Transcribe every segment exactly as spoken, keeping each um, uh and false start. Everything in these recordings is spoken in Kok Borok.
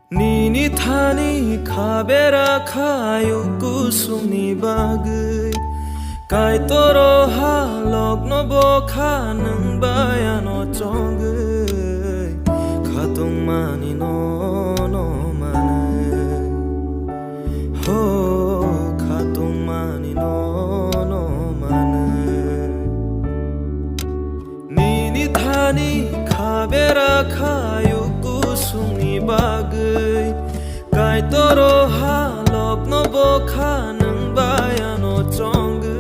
Nini thani kha bera kha yuk kusungni bagwi. Kaitoro halokno bo kha nwng bai ano chongwi. Khatungmani nono manwi. Ho, khatungmani nono manwi. Nini thani kha bera kha yuk kusungni bagwi. Kaitoro halokno bo kha nwng bai ano chongwi.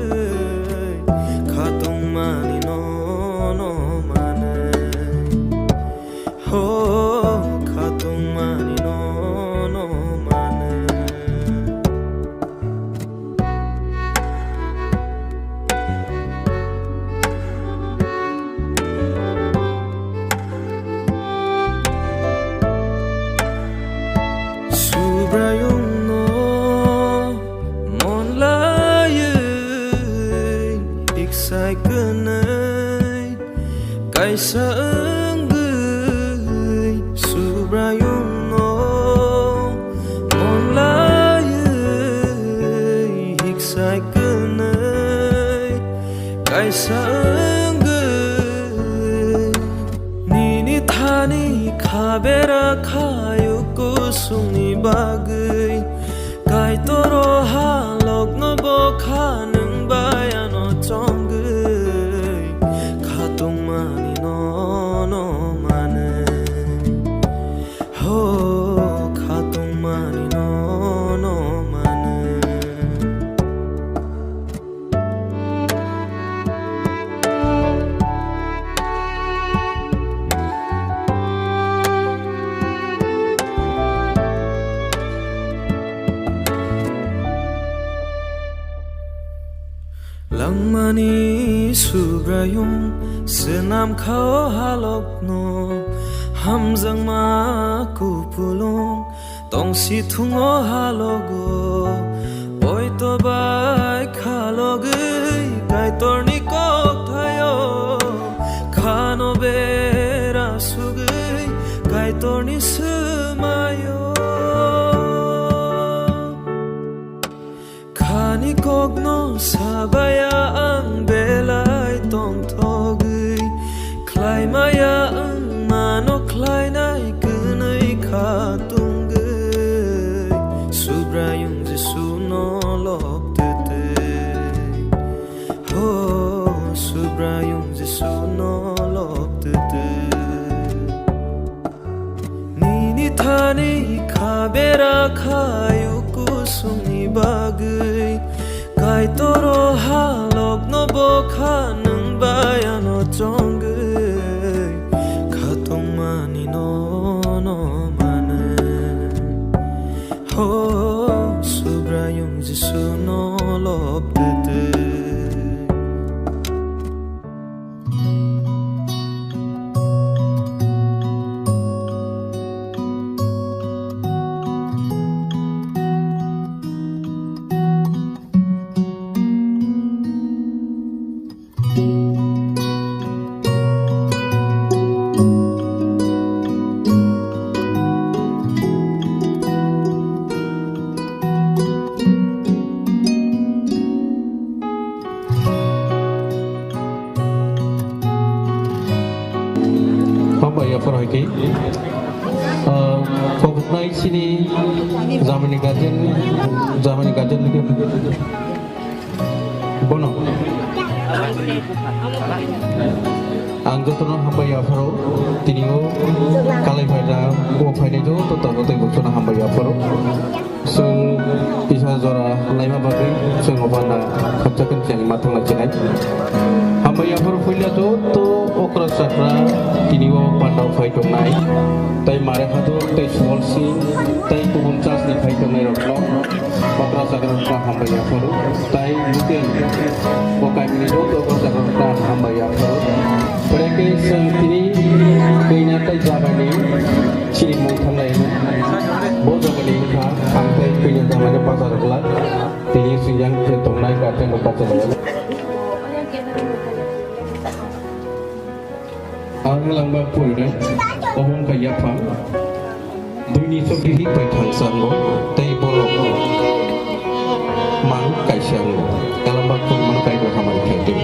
Khatungmani nono manwi. Ho, khatungmani nono manwi. Subraiyungno mon laiwi iksai kwnwi. Kaisa wngwi Subraiyungno mon laiwi hiksai kwnwi. Kaisa wngwi nini thani kha bera kha yuk kusungni bagwi. Kaitoro halokno bo kha nwng bai ano chongwi. Khatungmani nono manwi. Ho, khatungmani nono manwi. Langmani Subraiyung swnam kha o halokno, hamjakma kupulung tongsi thung o halogo. Poito bai khalogwi Kaitorni kokthaio, khano bera sugwi Kaitorni swmaio. Khani kokno sabaya ang belai tongthogwi, khlaimaya ang mano khlainai kwnwi kha tongwi. Subraiyung Jisuno lobtwtwi. Ho, Subraiyung Jisuno lobtwtwi. Nini thani kha bera kha yuk kusungni bagwi. Kaitoro halokno bo kha nwng bai ano chongwi. Khatungmani nono manwi. Ho, Subraiyung Jisuno lobtwtwi. Hambai yaphar hai khe, ah, koknai chini jamani guardian, jamani guardian ni bono. Ang jotono hambai yapharo, tini o kalai phaida, o phainai joto tabuk tei bukhuno hambai yapharo. Chwng kisa jora laima bagwi chwng o panda khakchakni chengma thangna chinai. Hambai yaphar puila joto okra chakra tini o panda phai tongnai. Tai Mare Haduk, tai Suwal Singh, tai kubun church ni phai tongnai rokno okra chakra rokno hambai yapharo. Tai local o kaimini joto okra chakra rokno hambai yapharo. Pore khe chwng tini kanya tai jabani chini mung thanglai no. Bo jabani wngkha ang tei kanya jabani bachar rwkla. Tini sinjang khe tongnai ka tei no bachar rwkla. Ang langba purinai obo wngkha yaphang. Buini Bihik bai thangsa wngo, tei borok mang kaisa wngo. Elambak Poriman kaibo hamari khlai twi.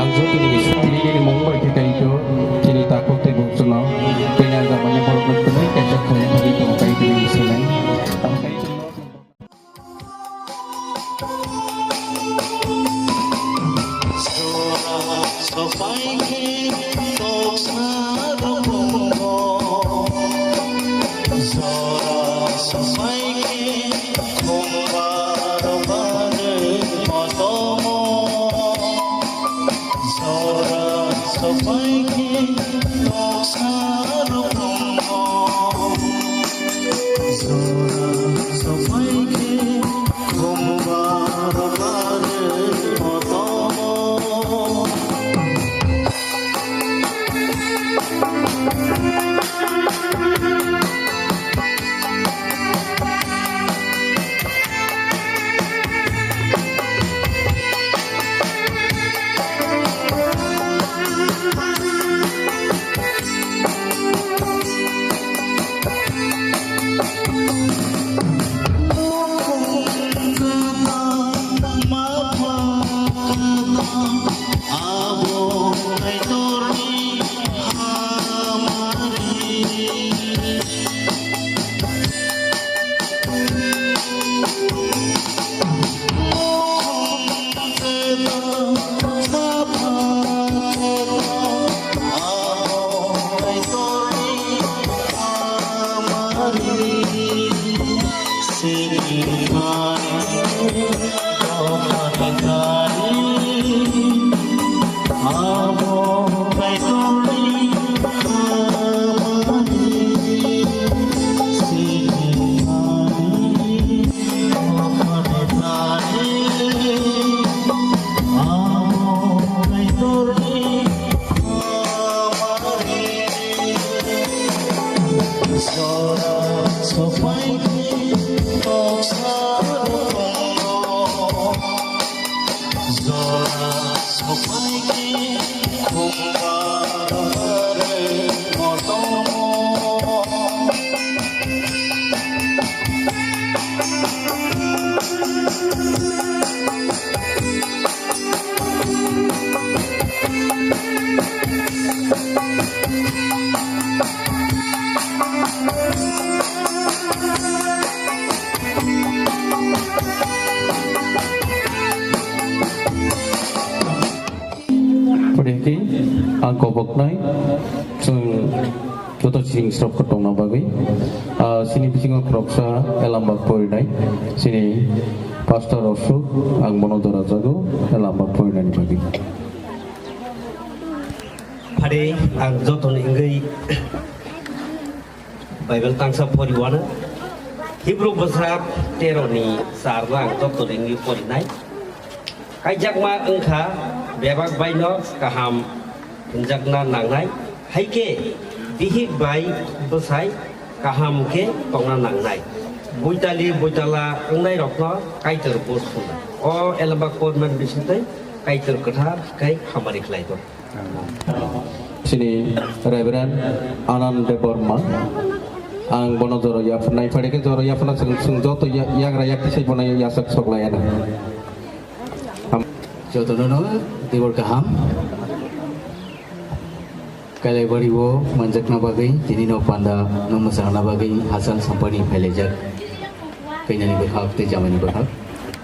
Ang jotoni bini mung bai khe kai twi, chini takhuk tei bukchuno, kanya jamani borok no twnwi kaisa khlai thangwi tongo kai twi bini seleng. Pwrwngtwi ang koboknai chwng joto chwng srok tongna bagwi, ah, chini bisingo khoroksa elambak porinai, chini Pastor Ashok, ang bono dora jago elambak porinani bagwi. Phade ang jotoni wngwi Bible tangsa poriwana. Hebrew bwsa tero ni char no ang jotoni wngwi porinai. Kaijakma wngkha bebak bai no kaham hwnjakna nangnai, hai khe bihik bai bwsai kaham khe tongna nangnai. Buitali buitala wngnairokno Kaitor bus hwno. O elembak porman bisingtwi Kaitor kwthar khe hamari khlai tong. Chini Reverend Anand Debbarma, ang bono joro yapharnai, phai khe joro yapharna chwng, chwng joto ya-, yagra yakti sai bono yasak sok lai ano. Jotono no tibor kaham. Kailaibari o manjakna bagwi, tini no panda no mwchangna bagwi hachal sampani phailaijak. Kainani bwkhak tei jamaini bwkhak.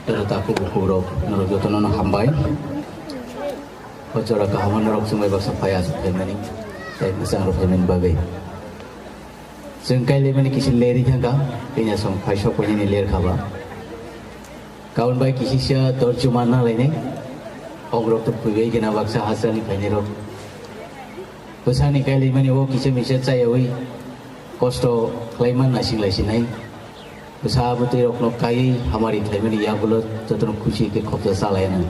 Toro takhuk bukhuk rok, norok jotono no hambai. O jora kaham norok chumbai baksa phai aswk phaimani, tei mwchang rok phaimani bagwi. Chwng kailaimani kisa lerwi thangkha, tini aswk phai sok phainani ler khaba. Kaun bai kisisa dorju manna lainai. Ogrok to phuibai gina baksa hachani phainai rok. Bwsani kailaimani o kisa misa chayawi kosto khlaiman nasing laisinai. Bwsa bwtwi rokno kaiwi hamari khlaimani yagulo jotono khusi khe khopsa chalainai.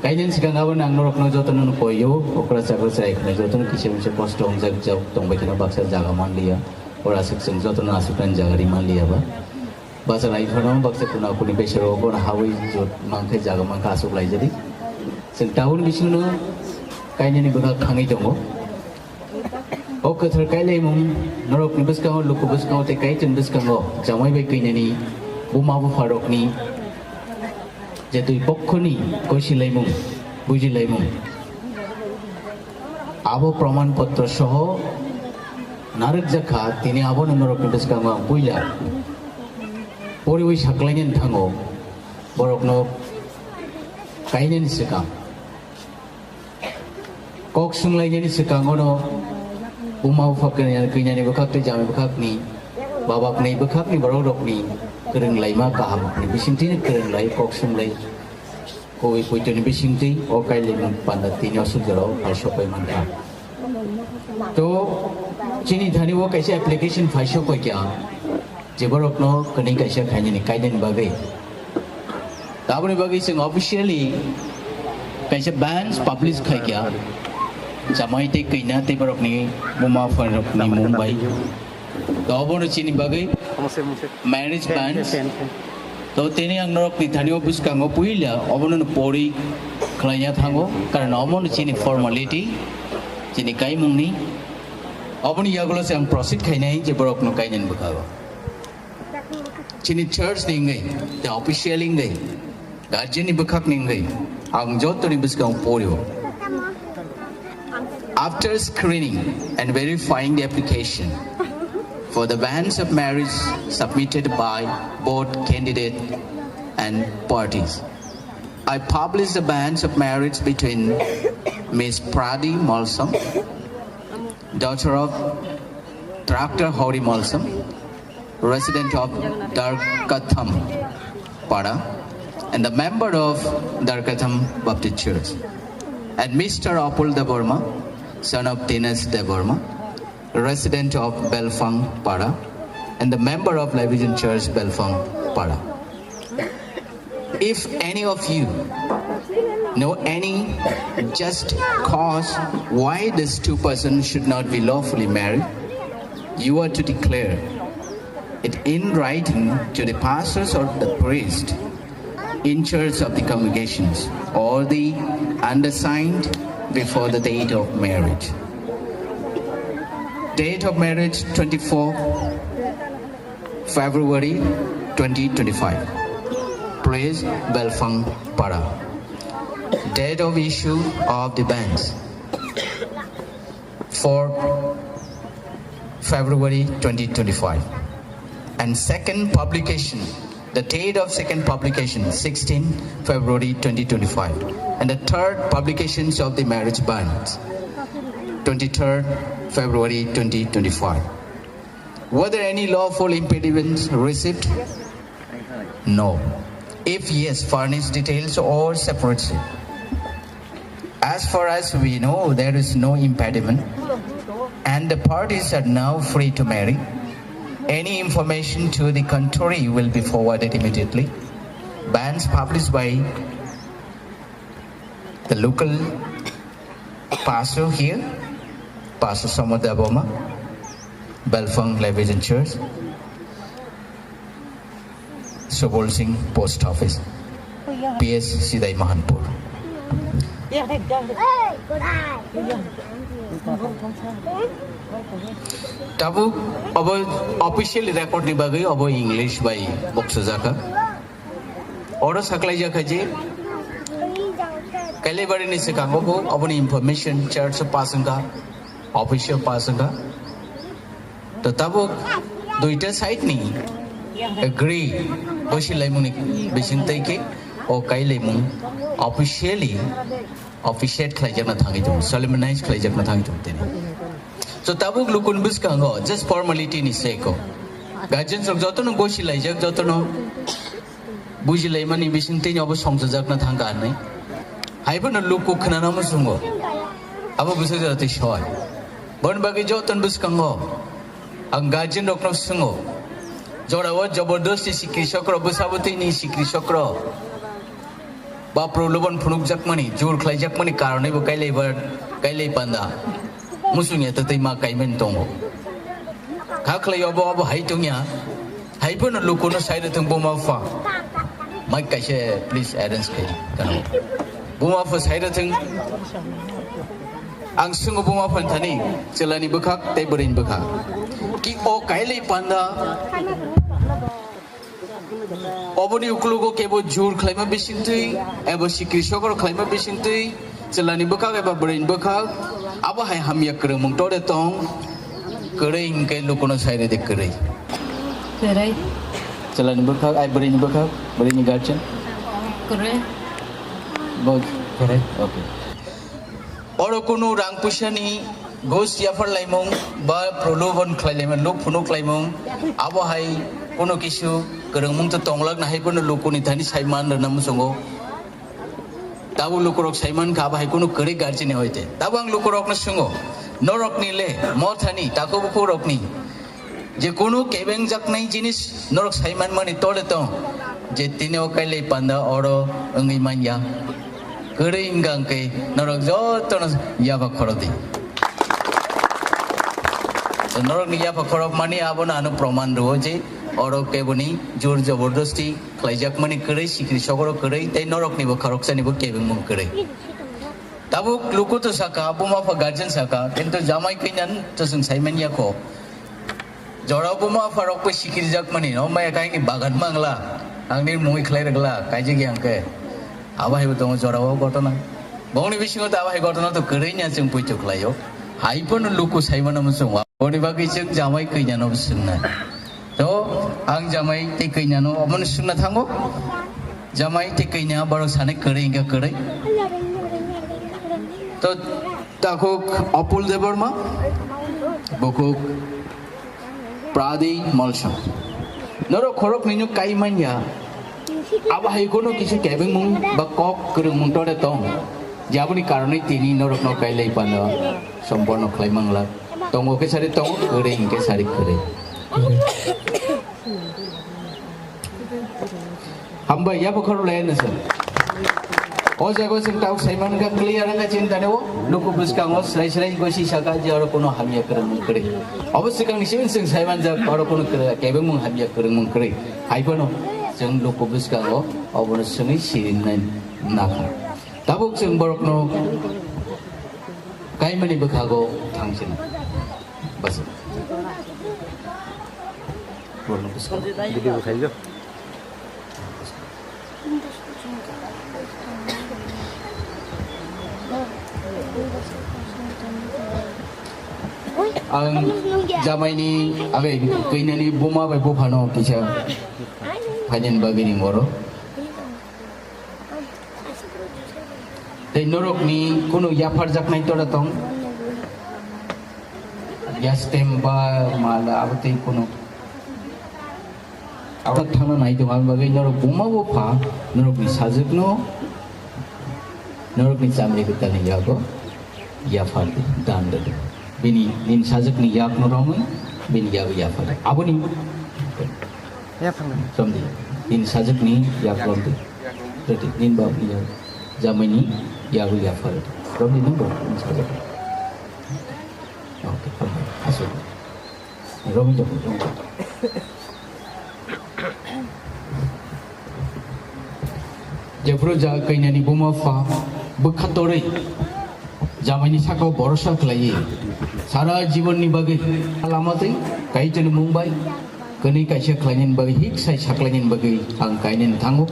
Kainani swkang abo nang norokno jotono no koiyo, okra chakra chai khna jotono kisa misa kosto wngjak jak tongbai khna baksa jaga manliya. Ora swk chwng jotono aswknani jaga ri manliya ba. Bachalainai phano baksa kuna kuni besero bono hawi jot mankhe jaga mankhe aswk laijadi. Chwng tabuk bisingno kainani bwkha khangwi tongo. O kwthar kailaimung norokni bwskango, luku bwskango tei kaitorni bwskango jamai bai kwnani buma bupharokni je dui pokhoni gosi laimung, buji laimung, abo proman potro soho narwk jakha, tini abono norokni bwskango ang puila poriwi saklainani thango, borokno kainani swkang. Kok swnglainani swkangono buma bupha kwnani, kwnani bwkhak tei jamai bwkhakni, baba kwnwi bwkhakni borokrokni kwrwnglaima kahamni bisingtwino kwrwnglai, kok swnglaio. Koi poitoni bisingtwi o kailaimung panda tini o sujalo phai sokpai mankha. To chini thani o kaisa application phai sokpaikha, je borokno kwnwi kaisa khainani kainani bagwi. Taboni bagwi chwng officially kaisa bans publish khaikha, jamai tei kina tei borokni buma bupharokni mung bai. To obono chini bagwi marriage bans. To tini ang norokni thani o bwskango puila obono pori khlaina thango, karon obono chini formality, chini kaimungni. Oboni yagulo se ang proceed khainai je borokno kainani bwkhago. Chini church ni wngwi, the official wngwi, guardian ni bwkhak ni wngwi, ang jotoni bwskango porio. After screening and verifying the application for the banns of marriage submitted by both candidate and parties, I publish the banns of marriage between Miss Pradi Malsam, daughter of Tractor Hori Malsam, resident of Darkatham Para, and the member of Darkatham Baptist Church, and Mister Apul Debbarma, son of Dinesh Debbarma, resident of Belfang Para, and the member of Levision Church, Belfang Para. If any of you know any just cause why these two persons should not be lawfully married, you are to declare it in writing to the pastors or the priest in charge of the congregations or the undersigned before the date of marriage. Date of marriage twenty-four February twenty twenty-five. Place Belfang Para. Date of issue of the banns four February twenty twenty-five. And second publication, the date of second publication sixteen February twenty twenty-five. And the third publications of the marriage banns twenty-third February twenty twenty-five. Were there any lawful impediments received? No. If yes, furnish details or separately. As far as we know, there is no impediment, and the parties are now free to marry. Any information to the contrary will be forwarded immediately. Banns published by the local pastor here, Pastor Samar Debbarma, Belfang Levision Church, Subol Singh Post Office, P S Sidai Mahanpur. Tabuk obo official record ni bagwi obo English bai boksajak kha. Oro saklaijak kha je Kailaibari ni swkango bo oboni information church o pass wngkha, office o pass wngkha. To tabuk duita side ni agree bosi laimung ni bising tei khe o kailaimung officially officiate khlaijakna thangwi tongo, solemnize khlaijakna thangwi tongo tini. So tabuk lukun bwskango just formality ni sake o guardians rok jotono bosi laijak, jotono bujilaimani bising tini obo songchajakna thangkha hinwi. Haiphano luku khwnana muchungo. Abo bwsajora twi soi. Boni bagwi joton bwskango ang guardian rokno swngo. Jorao jobordosti sikri sokro bwsabo tini sikri sokro. Ba prolobon phunukjakmani, jur khlaijakmani karonwi bo kailaibar, kailai panda. Muchungya twtwi ma kaimani tongo. Kha khlai obo, obo hai tongya. Hai phano lukuno sai rwthwng buma bupha. Mic kaisa please arrange khai kano. Buma bupha sai rwthwng. Ang swngo buma phanthani, chwlani bwkhak tei bwrwini bwkhak. Ki o kailai panda, oboni uklogo kebo jur khlaima bisingtwi, ebo sikri sokor khlaima bisingtwi, chwlani bwkhak eba bwrwini bwkhak, abo hai hamya kwrwngmung tore tong, kwrwi hinkhe lukuno sairede kwrwi. Kwrwi. Chwlani bwkhak, ai bwrwini bwkhak, bwrwini guardian. Kwrwi. Bo kwrwi. Okay. Oro kunu rang puisani ghosh yaphar laimung ba prolobhan khlai laimung, luk phunuk laimung, abo hai kunu kisu kwrwngmung to tonglak na hai kunu lukuni thani saiman rwna muchungo. Tabuk lukurok saiman kha abo hai kunu kwrwi guardian ni hoite. Tabuk ang lukurokno swngo, norokni le mothani takhuk bukhukrokni je kunu kebengjaknai jinis norok saimanmani tole tong, je tini o kailai panda oro wngwi manya. Kwrwi wngkha hwnkhe norok jotono yapha khorokdi. Norokni yapha khorokmani abono ano proman rwo je oro keboni jor jobordosti khlaijakmani kwrwi, sikri sokoro kwrwi, tei noroknibo khoroksanibo kebengmung kwrwi. Tabuk luku to saka, buma pha guardian saka, kintu jamai kainan to chwng saimanya kho. Jorao buma pha rok bai sikirjak mani, no maya kaini bagan mangla, angni mui khlai rwgla, kaijak yang khe. Abo hai bo tongo jorao gotona. Bongni bisingo ta abo hai gotona to kwrwi nya chwng poito khlaio. Hai phano luku saimano muchung wa. Boni bagwi chwng jamai kainan no swngnai. To ang jamai tei kainan no omono swngna thango. Jamai tei kainan borok sanai kwrwi hingkha kwrwi. To Takhuk Apul Debbarma, bukhuk Pradi Molsom. Norok khorok nino kai manya, abo hai kono kisa kebengmung ba kok kwrwngmung tore tong, je aboni karonwi tini norokno kailai pano somporno khlai manglak. Tongo khe sari tongo, kwrwi hinkhe sari kwrwi. Hambai, ya bokhorok le nasa. O jago chwng tau saiman kha clear wngkha chini tane o. Luku bwskango srai srai gosi saka je oro kono hamya kwrwngmung kwrwi. Obo swkangni simi chwng saiman jak oro kono kwrwi, kebengmung hamya kwrwngmung kwrwi. Hai phano chwng luku bwskango obono swngwi sirinai nakha. Tabuk chwng borokno kaimani bwkhago thangsinai. Bas. Borokno bwskango. Video khaijak. Ang jamaini, abe, keinani buma bai buphano kisa phainani bagwi ring oro. Tei norokni kunu yapharjaknai tora tong? Yastem ba mala abo tei kunu. Abo thangna nai tong, aboni bagwi norok buma bo pha, norokni sajwkno, norokni chamri kwtalni yago yaphar di, dan rwdi. Bini, nini sajwkni yakno romwi, bini yago yaphar di. Aboni Somdi, nini sajwkni yak romdi. Rwdi, nini bapni yak, jamaini yago yaphar rwdi. Romdi nwng bo, nini sajwk. Okay, hambai, aswk. Romwi tong, romwi tong. Jephuru ja kainyani buma pha bwkha torwi jamaini sakao borosa khlaiwi sara jibonni bagwi lama twi kaichwlwngmung bai kwnwi kaisa khlainani bagwi hik sai saklainani bagwi ang kainani thango.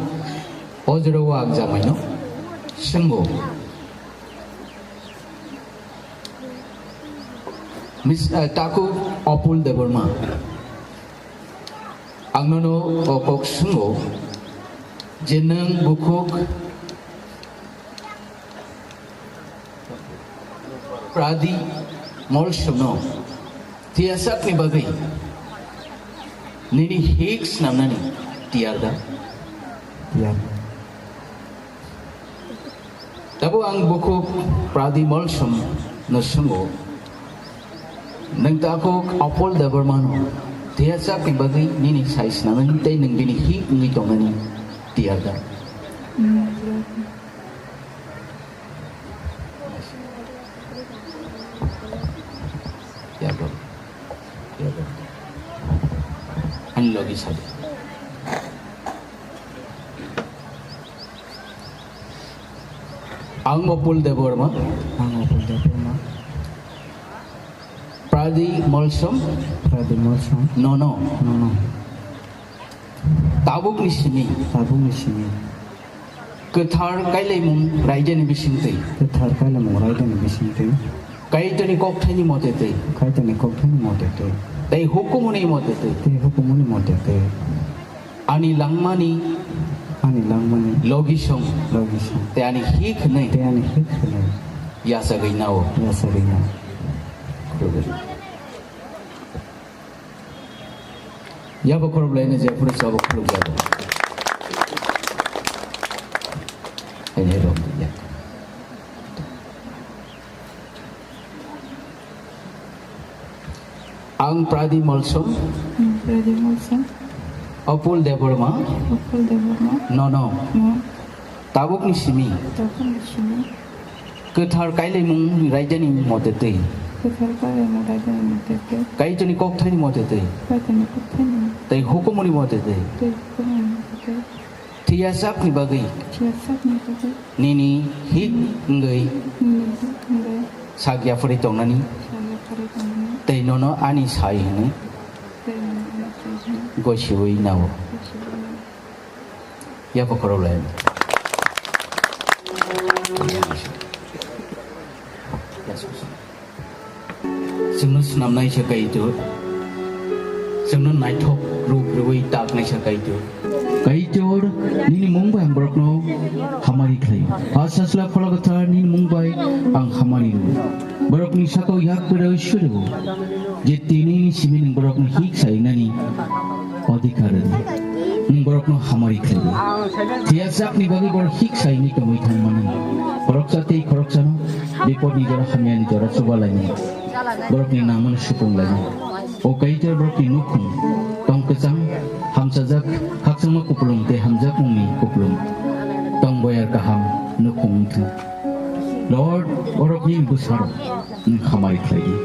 O jorao ang jamaino swngo. Mis-, eh, takhuk Apul Debbarma. Ang nono o kok swngo je nwng bukhuk Pradi Molsomno tiyasakni bagwi nini hik snamnani tiyar da? Tiyar. Tabuk ang bukhuk Pradi Molsom no swngo, nwng takhuk Apul Debbarma no tiyasakni bagwi nini sai snamnani tei nwng bini hik wngwi tongnani tiyar da? Yabro. Yabro. Ani logi sadi. Ang Apul Debbarma. Ang Apul Debbarma. Pradi Molsom. Pradi Molsom. Nono. Nono. Tabukni simi. Tabukni simi. Kwthar kailaimung raidani bisingtwi. Kwthar kailaimung raidani bisingtwi. Kaitorni kokthaini mote twi. Kaitorni kokthaini mote twi. Tei hukumuni mote twi. Tei hukumuni mote twi. Ani langmani. Ani langmani. Logisong. Logisong. Tei ani hik hwnwi. Tei ani hik hwnwi. Yasagwi nao. Yasagwi nao. Yabo khorok laina je phuru sabo khorok jago. Hai, hai, rok, ya. Ang Pradi Molsom. Hmm, Pradi Molsom. Opul Debbarma. Opul Debbarma. Nono. No. Tabukni simi. Tabukni simi. Kwthar kailaimung raidani mote twi. Kwthar kailaimung raidani mote twi. Kaitorni kokthaini mote twi. Kaitorni kokthaini. Tei hukumuni mote twi. Tei hukumuni mote twi. Thiyasakni bagwi. Thiyasakni bagwi. Nini hik wngwi. Nini hik wngwi. Sak yaphari tongnani. Sak yaphari tongnani. Tei nono ani sai hwnwi. Tei nono ani sai hwnwi. Gosiwi nao. Gosiwi nao. Yabo khorok lai. Chwngno swnamnai se Kaitor. Chwngno naithok ruk rwui taknai se Kaitor. Kaitor, nini mung bai ang borokno hamari khlai. A sasla phola kwthar nini mung bai ang hamari rw. Borokni sakao yak kwrwi suri rw. Je tini simi nwng borokno hik sainani. Odhikar rwdi. Nwng borokno hamari khlaiwi. Thiyasakni bagwi borok hik saini tongwi thangmani. Khoroksa tei khoroksano bipodni jora hamyani jora chubalaini. Borokni nangmano suprunglaini. O Kaitor borokni nukhung tong kwchang, hamsajak, khakchangma kupulung tei hamjakmungni kupulung. Tong boyar kaham nukhung wngthung. Lord, borokni bwsarok nwng hamari khlaidi.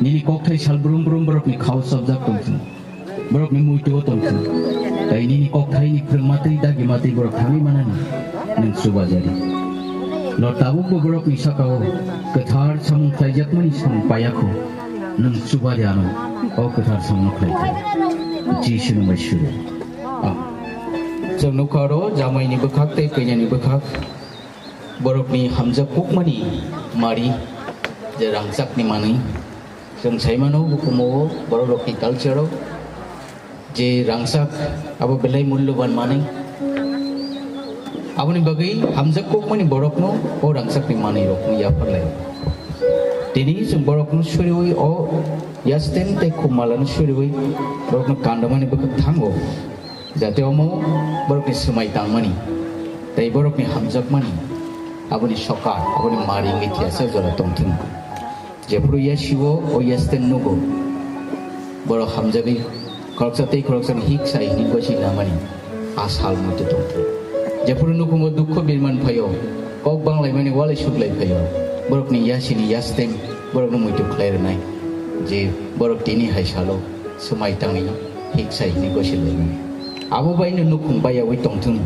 Nini kokthai sal brum brum borokni khao chopjak tongthung. Borokni muitu o tongthung. Tei nini kokthaini phrwngma tei dagima tei borok thangwi manani nwng chubajadi. Lord, tabukbo borokni sakao kwthar samung khlaijakmani samung paiya kho, nwng chubadi ano o kwthar samungno khlai di. Jisuni bai suri. Amen. Chwng nukha oro jamaini bwkhak tei kainyani bwkhak. Borokni hamjak kukmani mari, je rangchakni manwi. Chwng saimano, bukumo bororokni culture-o je rangchak, abo belai mulloban manwi. Aboni bagwi hamjak kukmani borokno o rangchakni manwirokno yapharlai. Tini chwng borokno suriwi o yastem tei khummalano suriwi borokno kandamani bwkhak thango. Jate omo borokni swmai tangmani tei borokni hamjakmani aboni sokar, aboni mari wngwi thiyasa jora tongthung. Jephuru yasio o yasten nugo, borok hamjagwi khoroksa tei khoroksani hik sai hwnwi gosi namani a sal muitu tongthung. Jephuru nukhungo dukho birman phaio, kok banglaimani walai suklai phaio, borokni yasini yastem borokno muitu khlai rwnai, je borok tini hai salo swmai tangwi hik sai hwnwi gosi laimani. Abo baino nukhung bayaui tongthung.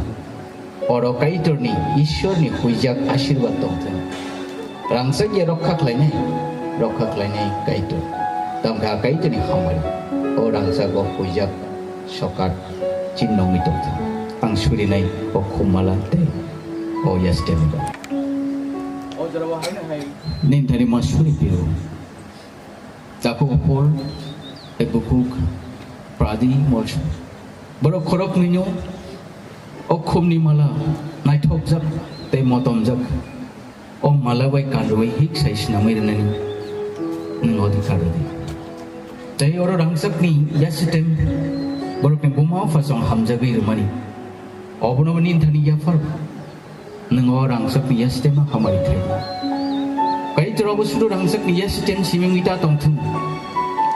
Oro Kaitorni, Ishwarni huijak asirwad tongthung. Rangchak ya rokha khlainai, rokha khlainai Kaitor. Tamkhe a Kaitorni hamari. O rangchago huijak sokat chin nongwi tongthung. Ang surinai o khummala tei o yastemigo. Nini thani ma suri piro. Takhuk Opol, tei bukhuk Pradi Molsom. Borok khoroknwino o khumni mala naithokjak tei motomjak. O mala bai kanrwi hik sai swnamwi rwnani nwng odhikar rwdi. Tei oro rangchakni yasitem borokni buma bupha chwng hamjagwi rwmani. Obono nini thani yaphar. Nwng o rangchakni yasitema hamari khlai di. Kaitor obo sudu rangchakni yasiten simingwi ta tongthung.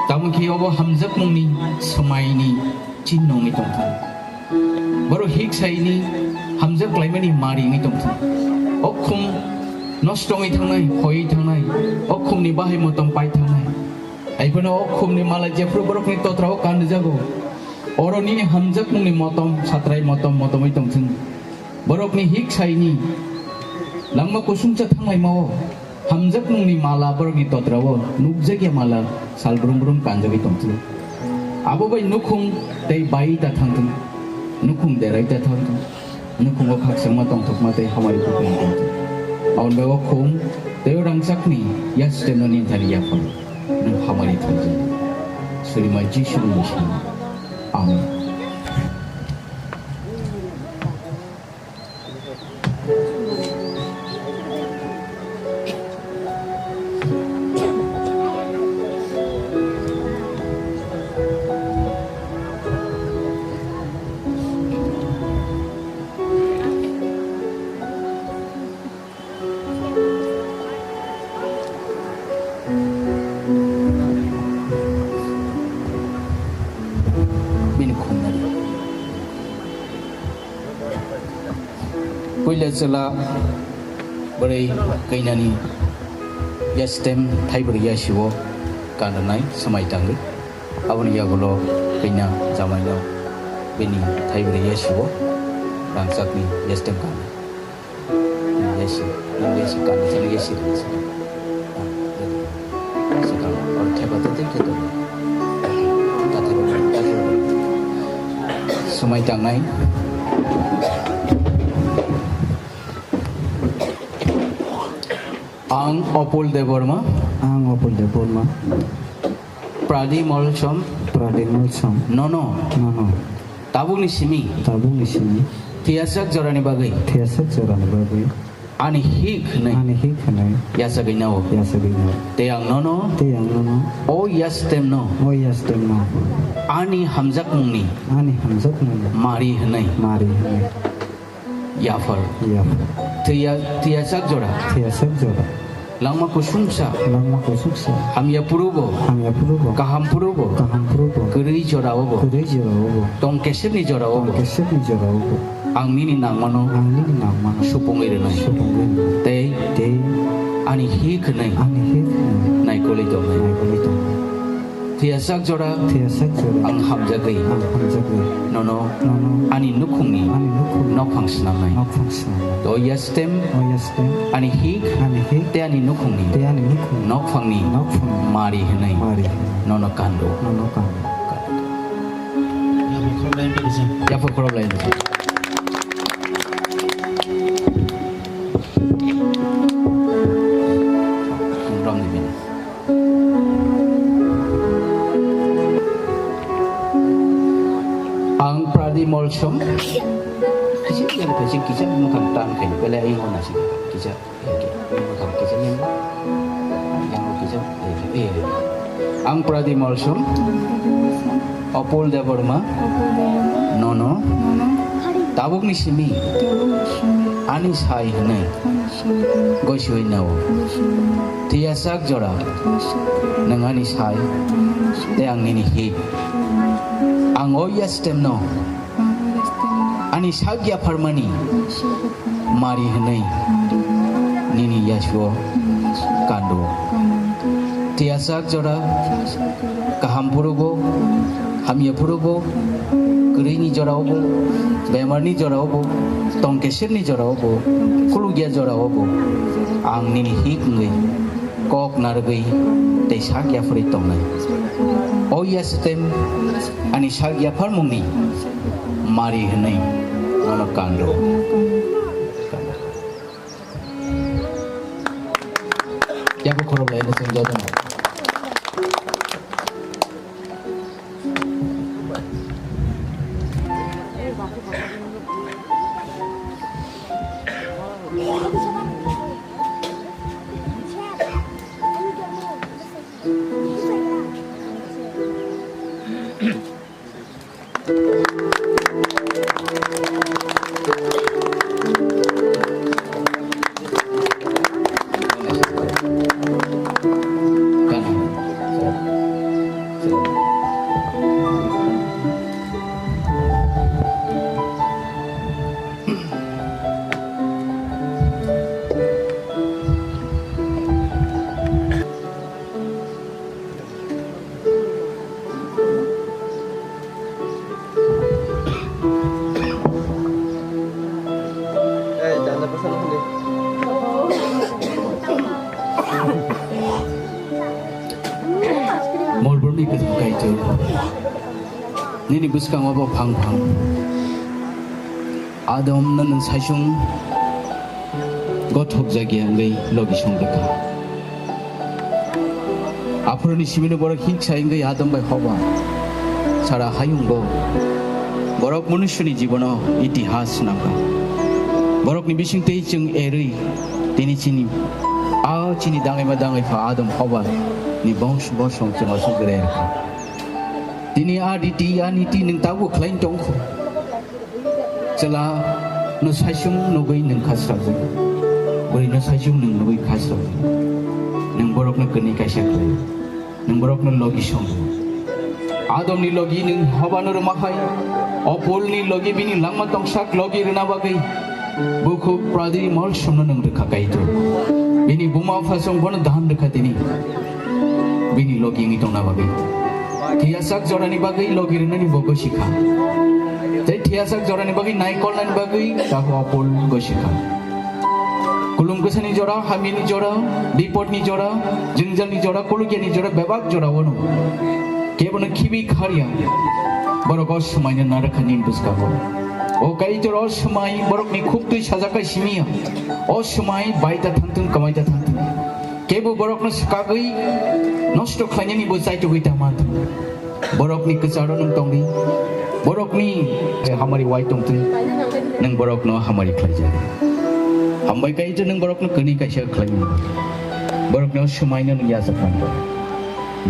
Tamo khe obo hamjakmungni swmaini chin nongwi tongthung. Borok hik saini hamjak klaimani mari wngwi tongthung. O khum nosto wngwi thangnai, hoiwi thangnai, o khumni bahai motom pai thangnai. Aiphano o khumni mala jephru borokni totrao kanrijago. Oro nini hamjakmungni motom, satrai motom, motomwi tongthung. Borokni hik saini langma kusungcha thanglaimao Hamjakmungni mala borokni totrao nukjakya mala sal brum brum kanjagwi tongthung. Abo bai nukhung tei bai ta thangthung, nukhung derai ta thangthung, nukhungo khakchangma tongthokma tei hamari kuphang tongthung. Aboni bai o khum tei o rangchakni yastemno ninthani yaphar nwng hamari thangthung. Surima Jisuni bising. Amen. Bini khumnani. Puila chwla bwrwi kaihnani yastem thaibrwi yasio kanrwnai swmai tangwi. Aboni yagulo kaina jamaino bini thaibrwi yasio rangchakni yastem kanrwnai. Yasi, yasi, kan, kan, yasi, yasi. Swkang, or thepa tete khe to. Swmai tangnai. Ang Opul Debbarma. Ang Opul Debbarma. Pradimol Som. Pradimol Som. Nono. Nono. Tabukni simi. Tabukni simi. Thiyajak jorani bagwi. Thiyajak jorani bagwi. Ani hik hwnwi. Ani hik hwnwi. Yachagwi nao. Yachagwi nao. Tei ang nono. Tei ang nono. O yastemno. O yastemno. Ani hamjakmungni. Ani hamjakmungni. Mari hwnwi. Mari hwnwi. Yaphar. Yaphar. Thwiya-, thwiyajak jora. Thwiyajak jora. Langma kusungsa. Langma kusungsa. Hamya phurubo. Hamya phurubo. Kaham phurubo. Kaham phurubo. Kwrwi jorao bo. Kwrwi jorao bo. Tong kesepni jorao bo. Tong kesepni jorao bo. Ang nini nangmano. Ang nini nangmano. Supungwi rwnai. Supungwi rwnai. Tei. Tei. Ani hik hwnwi. Ani hik hwnwi. Naikolwi tongnai. Naikolwi tongnai. Thwiyajak jora. Thwiyajak jora. Ang hamjagwi. Ang hamjagwi. Nono. Nono. Ani nukhungni. Ani nukhungni. Nokphang swnamnai. Nokphang swnamnai. To yastem. O yastem. Ani hik. Ani hik. Tei ani nukhungni. Tei ani nukhungni. Nokphangni. Nokphangni. Mari hwnwi. Mari hwnwi. Nono kando. Nono kando. Yapha khorok lai. Romni bini. Ang Pradimol Som. Kisa yang kisa kisa makan tan kain pele ayo nasi kisa. Makan kisa ni. Yang kisa eh. Ang Pradimol Som. Opul Debbarma. Opul Debbarma. Nono. Nono. Tabukni simi. Tabukni simi. Ani sai hwnwi. Ani sai hwnwi. Gosiwi nao. Gosiwi nao. Thwiyajak jora. Thwiyajak jora. Nwng ani sai. Nwng ani sai. Tei ang nini hik. Tei ang nini hik. Ang o yastemno. Ang o yastemno. Ani sak yapharmani. Ani sak yapharmani. Mari hwnwi. Mari hwnwi. Nini yasuo. Nini yasuo. Kando. Kando. Thwiyajak jora. Thwiyajak jora. Kaham phurubo. Kaham phurubo. Hamya phurubo. Hamya phurubo. Kwrwini jorao bo. Kwrwini. Bemarni jorao bo. Bemarni jorao. Tongkeserni jorao bo. Tongkeserni. Khulukya jorao bo. Khulukya jorao. Ang nini hik wngwi. Ang nini hik wngwi. Kok narwgwi. Kok narwgwi. Tei sak yapharwi tongnai. Sak yapharwi tongnai. O yastem. O yastem. Ani sak yapharmungni. Ani sak yapharmungni. Mari hwnwi. Nono kando. Nono kando. Yapha khorok lai no chwng jotono. Nini bwskango bo phang phang. Adomno nwng saichung gothok jagya wngwi logi song rwkha. Aphuruni simino borok hiksa wngwi Adam bai Hoba sara hayungo borok munusyoni jibono itihas nangkha. Borokni bisingtwi chwng erwi tini chini a chini dangaima dangaipha Adam Hoba ni bongso bosong chwng aswk rerkha. Tini a riti a niti nwng tabuk khlai tongkho. Chwla no saichung nugwi nwng khasrajak. Bwrwi no saichung nwng nugwi khasrajak. Nwng borokno kwnwi kaisa khlai. Nwng borokno logi song. Adomni logi nwng Hobano rwma hai. O Polni logi bini langma tongsak logi rwna bagwi. Bukhuk pradri molsomno nwng rwkha Kaitor. Bini buma phasong bono dahan rwkha tini. Bini logi wngwi tongna bagwi. Thiyasak jorani bagwi logi rwnani bo gosikha. Tei thiyasak jorani bagwi naikolnani bagwi tabuk o Pol gosikha. Kulum kwsani jora, hamyani jora, bipodni jora, jwngjalni jora, kulukyani jora, bebak jora wano. Kebono khibi kharya. Borok o swmaino narwkha nini bwskango. O Kaitor o swmai borokni khuktwi sajakha simiya. O swmai baita thangthung, kwmaita thangthung. Kebo borokno swkagwi nosto khlainani bo chaitugwi ta manthung. Borokni kwcharo nwng tongdi. Borokni hamari wai tongtwi. Nwng borokno hamari khlaijadi. Hambai Kaitor nwng borokno kwnwi kaisa khlaimani. Borokno swmaino nwng yajakmani.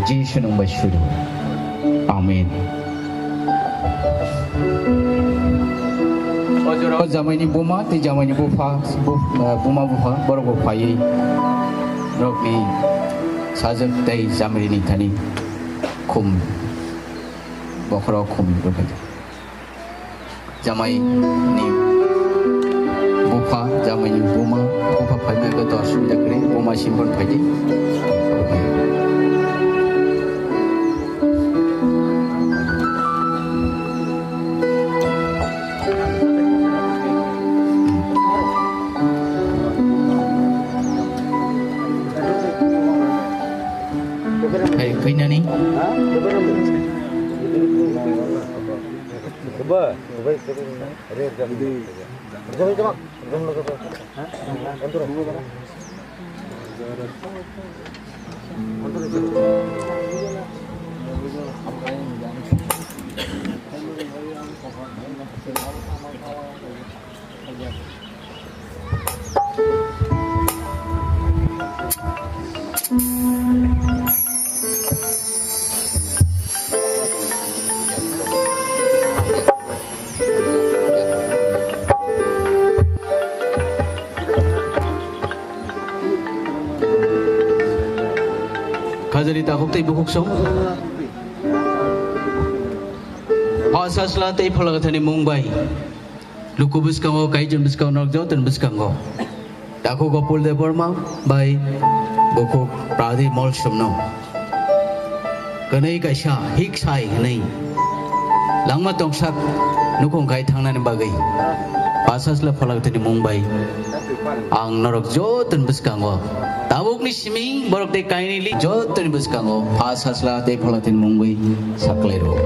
Jisu nwng bai suru. Amen. O jamaini buma tei jamaini bupha, bu-, eh, buma bupha, borok bo phaiwi norokni sajwk tei jamirini thani khum, bokhorok khum rwkha. Jamai ni bupha, jamai ni buma, bupha phaima khe to asubida kwrwi, buma simpon phaidi. Hey, khainani? Khajali takhuk tei bukhuk song. Pha sasla tei pholagathani mung bai. Luku bwskango, Kaitor bwskango, norok joto ni bwskango. Takhuk Gopul Debbarma bai bukhuk Pradip Molsomno kwnwi kaisa hik sai hwnwi langma tongsak nukhung khai thangnani bagwi pha sasla pholagathani mung bai ang norok joto ni bwskango tabukni simi borok tei kainwi li joto ni bwskango pha sasla tei pholagathani mung bai saklai rwo.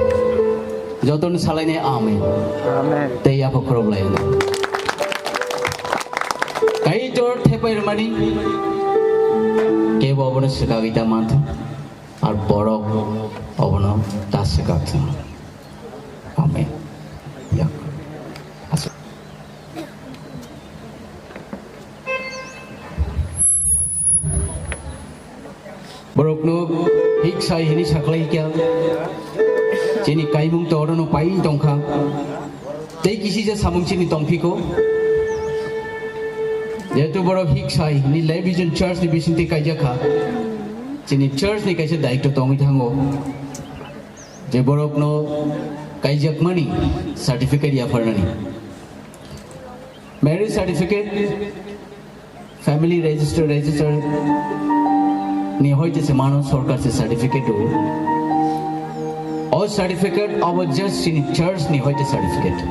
Jotono salaini amen. Amen. Tei yapha khoroklai. Kaitor thepai rwmani kebo obono swkagwi ta manthung, ar borok obono ta swkakthung. Amen. Yak. Aswk. Borokno hik sai hini saklai kya. Chini kaimung to orono pai tongkha. Tei kisi je samung chini tongphiko. Jehetu borok hik sai hini Life Vision Church ni bisingtwi kaijakha. Chini church ni kaisa daitw tongwi thango. Je borokno kaijakmani certificate yapharnani. Marriage certificate, family register, register ni hoite se mano sorkar se certificate o. O certificate abo just chini church ni hoite certificate.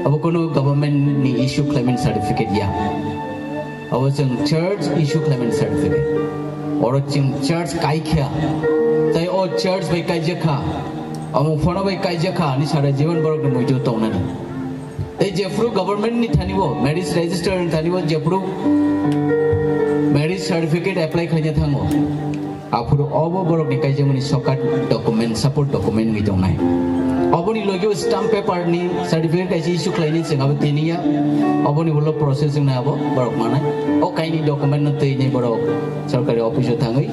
Abo kono government ni issue khlaimani certificate ya. Abo chwng church issue khlaimani certificate. Oro chwng church kaikha, tai o church bai kaijakha. Omo phano bai kaijak kha ani sara jiban borok ni muitu tongnani. Tei jephuru government ni thani bo, marriage register ni thani bo jephuru marriage certificate apply khaina thango, aphuru obo borok ni kaijakmani sokat document, support document wngwi tongnai. Oboni logi o stamp paper ni certificate kaisa issue khlaini chwng abo tiniya, oboni ulo process wngnai abo borok manai. O kaini document no twi ni borok sorkari office o thangwi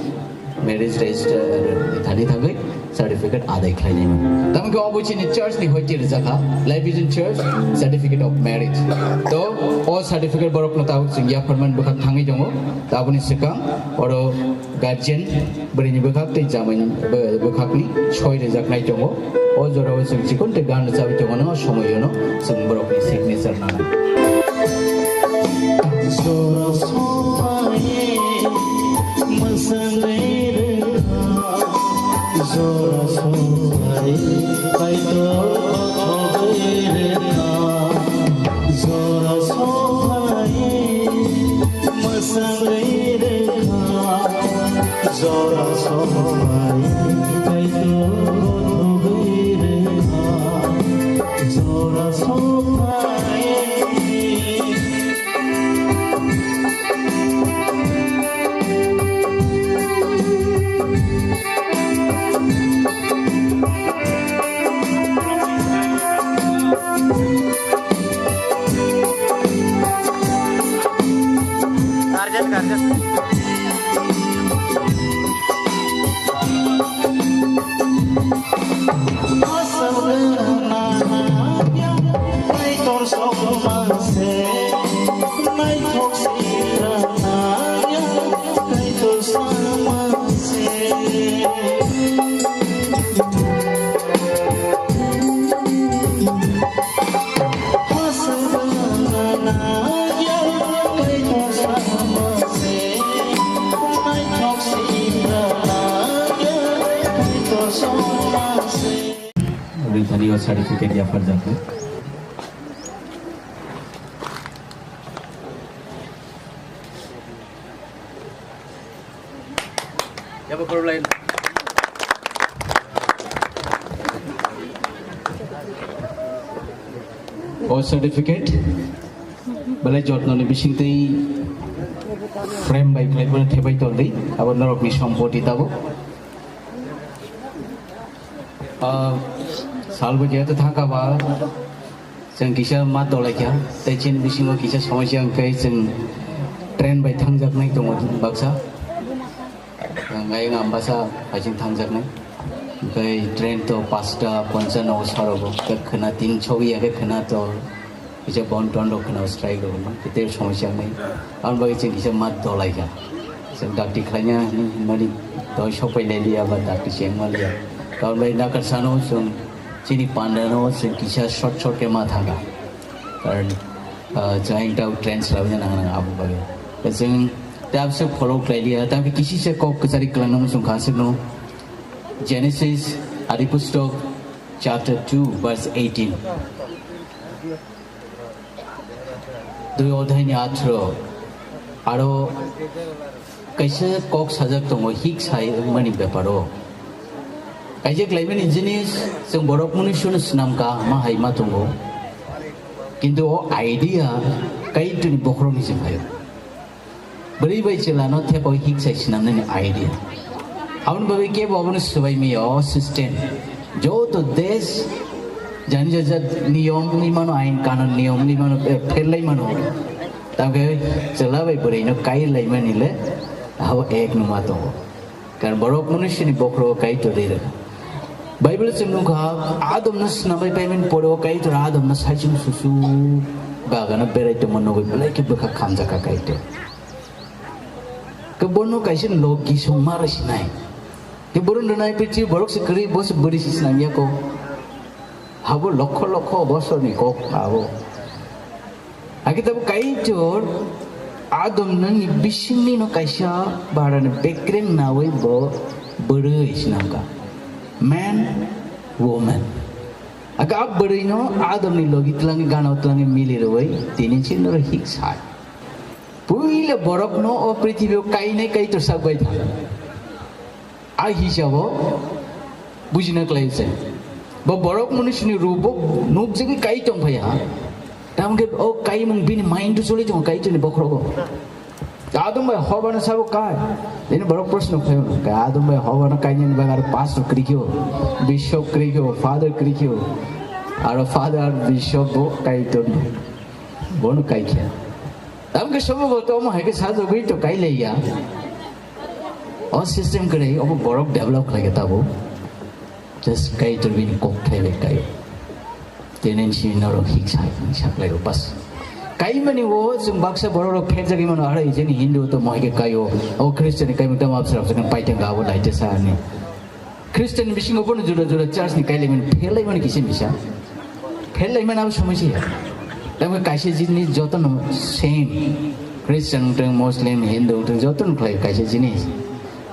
marriage register thani thangwi certificate adai khlainai mano. Tamo khe obo chini church ni hoite rijak kha, Life Vision Church certificate of marriage. To o certificate borok no tabuk chwng yapharman bwkhak thangwi tongo. Taboni swkang oro guardian bwrwini bwkhak tei jamaini bw-, bwkhakni soi rijaknai tongo. O jorao chwng chikon tei gan rwchabwi tongo, no somoi ono chwng borokni signature nanai. Jora sobai mwsangwi rwkha, jora sobai Kaitor kothogwi rwkha, jora sobai mwsangwi rwkha, jora sobai Kaitor kothogwi rwkha, jora sobai. Guardian, guardian. Ringthani o certificate yapharjakha. O certificate belai jotnoni bisingtwi frame bai khlai phano thebai tongdi, abo norokni sompoti tabuk. Ah, salbo jehetu thangkha ba, chwng kisa ma dolaikha, tei chini bisingo kisa somosya hwnkhe chwng train bai thangjaknai tongo baksa. Ayang ambasa phaiching thangjaknai. Hwnkhe train to pasta ponchano sarogo, hwnkhe khwna tin sogwi ya khe khwna to kisa bon ton rok khwna strike rok no, kete somosya wngnai. Aboni bagwi chwng kisa ma dolaikha. Chwng dakti khlaina hinmani doi sokpai lailiya ba dakti chengmaliya. Aboni bagwi nakar sano chwng chini pandano chwng kisa short short khe ma thangkha. Karon, ah, chwng ekta train swlaina nang nang aboni bagwi. Chwng tabse follow khlailiya, tabse kisi se kok kwchari kwlangno muchung kha aswkno. Genesis, Adi Pustok, chapter two, verse eighteen. Dui odhai ni athro, aro kaisa kok sajak tongo, hik sai mani beparo. Kaisa klaimani jinis, chwng borok mani suno swnam ka, ma hai ma tongo. Kintu o idea, Kaitorni bokhorokni se phaio. Bwrwi bai chwlano thepai hik sai swnamnani idea. Aboni bagwi kebo abono swbai maya o system. Joto desh jani jajat niyom wngwi mano, ain kanun niyom wngwi mano, eh, pherlai mano. Tamkhe chwla bai bwrwino kai laimani le abo ek numa tongo. Karon borok manushni bokhoro Kaitor ri rwkha. Bible chwng nukha, Adamno swnamwi paimani pore o Kaitor Adamno saichung susu bagano berai tongma nugwi belai khe bwkha khamjakha Kaitor. Khe bono kaisa logi songma rw sinai. Khe bono nwnai prithibi borok se kwrwi, bo se bwrwi se swnamya kho. Habo lokho lokho bosorni kok abo. Hakhe tabuk Kaitor Adamno ni bisingni no kaisa barani bekreng nawi bo bwrwi swnamkha. Man, woman. Hakhe a bwrwino Adamni logi twlangwi gana o twlangwi mili rwwi tini chini oro hik sai. Puila borokno o prithibio kainai Kaitor sak bai thang. A hisabo bujina klai se. Bo borok mwnwi sini rubo nukjagwi kai tong phaiya. Tamokhe o kaimung bini mind o choli tongo, kai tongni bokhorogo. Adum bai hobano sabo kai. Ini borok proshno khlaio, kai adum bai hobano kainani bagwi aro pastor kwrwikhe, bishop kwrwikhe, father kwrwikhe. Aro father, bishop bo kai tongni. Bono kaikhe. Tamokhe sobo bo tomo hai khe sajagwi to kai leiya. O system kwrwi, obo borok develop khlaikhe tabo. Just kai tongwi bini kok thaibai kaio. Tendency norok hiksa, hiksa khlaio, bas. Kaimani o chwng baksa borok rok pherjagwi mano, arai, jeni Hindu to mohai khe kaio, o Christian kaimung tamo absra absra khe paithang ga abo naite sa ani. Christian bisingo bono juda juda church ni kailaimani, pherlaimani kisa misa. Pherlaimani abo somoi se ya. Tamo kaisa jini jotono same. Christian wngtong, Muslim, Hindu wngtong, jotono khlai kaisa jinis.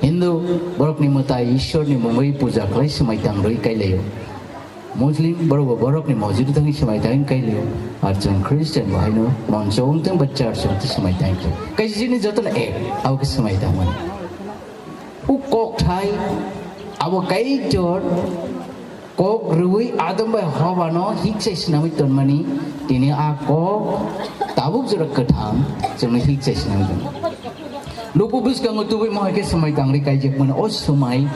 Hindu borokni mwtai Ishwarni mungwi puja khlai swmai tangrwi kailaio. Muslim borok bo borokni mosjid thangwi swmai tangwi kailaio. Ar chwng Christian bo haino moncho wngtong ba church wngtong swmai tangwi khlai. Kaisa jini jotono ek, abo khe swmai tangmani. O kokthai abo Kaitor kok rwui Adam bai Hobano hiksai swnamwi tonmani, tini a kok tabuk jora kwthang chwngno hiksai swnamwi tongo. Luku bwskango tubui mohai khe swmai tangrwi kaijakmani, o swmai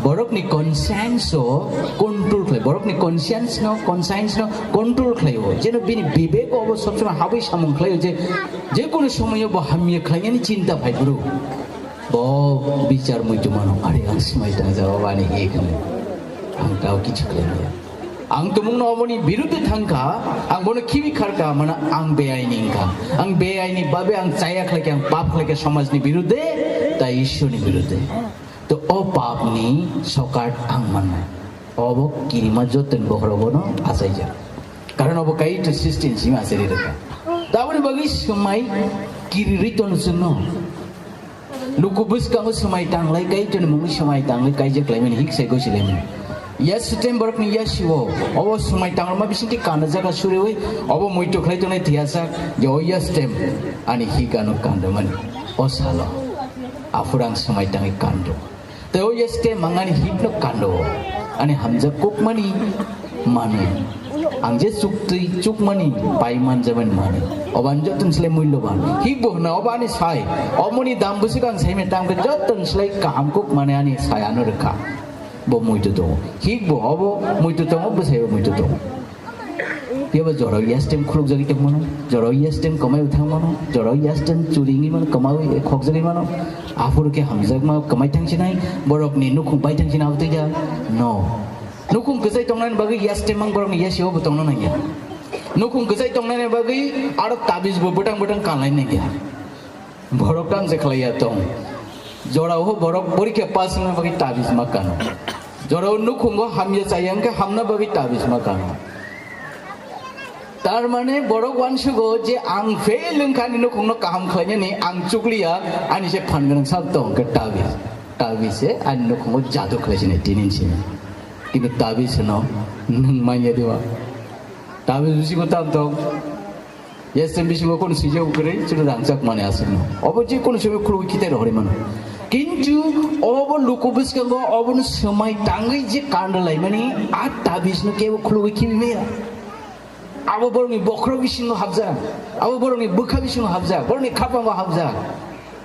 borokni conscience o control khlai, borokni conscience no, conscience no control khlaio, jeno bini bibek o obo sob somoi habwi samung khlaio je, je kono somoio bo hamya khlainani chinta phai phuru. Bo bichar muitu mano, "Are ang swmai tangjak, obo ani hik," hwnwi. Ang tao kichu khlai maya. Ang tumungno oboni birudhe thangkha, ang bono khibi kharkha, mano ang beaini wngkha. Ang beaini babe ang chaya khlaikha, ang pap khlaikha somajni birudhe, tai Ishwarni birudhe. To o papni sokat ang mannai. Obo kirima jotoni bokhorogono achaijak. Karon obo Kaitor srishti ni simi achari rwkha. Taboni bagwi swmai kirirwi tono chwngno. Luku bwskango swmai tanglai Kaitorni mungwi swmai tanglai kaijak laimani, hiksai gosi laimani. Yastem borokni yasio, obo swmai tangrokma bisingtwi kanda jaga suriwi, obo muitu khlai tongnai thwiyasak, je o Yastem ani hik ano kandamani. O salo, aphuru ang swmai tangwi kando. Tei o Yastem ang ani hikno kando, ani hamjak kokmani manwi. Ang je chuktwi chukmani pai manjamani manwi. Obo ani jottoni slai mulloban. Hik bo hwna, obo ani sai. Omoni dam bwswk ang saimani, tamkhe jottoni slai kaham kokmani ani sai ano rwkha. Bo muitu tongo. Hik bo obo muitu tongo, bwsaibo muitu tongo. Phiya ba jorao Yastem khulukjagwi tongmano, jorao Yastem kwmaiwi thangmano, jorao Yastem churi wngwi mano, kwmawi khokjagwi mano. Aphuru khe hamjakma kwmai thangsinai, borokni nukhung pai thangsinai abo twi da? No. Nukhung kwchai tongnani bagwi Yastem mang borokni yasio bo tongna nangya. Nukhung kwchai tongnani bagwi aro tabiz bo bwtang bwtang kanlai nangya. Borok tamo se khlaiya tong. Jorao borok porikha pass wngna bagwi tabiz ma kano. Jorao nukhungo hamya chaya hwnkhe hamna bagwi tabiz ma kano. Tar mane borok uansugo je ang fail wngkha ani nukhungno kaham khlainani ang chukliya ani se phan gwnang sak tong hwnkhe tabiz. Tabiz se ani nukhungo jadu khlai sinai tinin sini. Kintu tabiz no nwng manya diwa. Tabiz bisingo tam tong. Yastem bisingo kono swijak kwrwi, chwla rangchak mani aswkno. Obo je kono somoi khulugwi khitai rohorwi mano. Kintu obo luku bwskango obono swmai tangwi je kanda laimani, a tabizno kebo khulugwi khibi maya. Abo borokni bokhorok bisingo habjak, abo borokni bwkha bisingo habjak, borokni khapango habjak.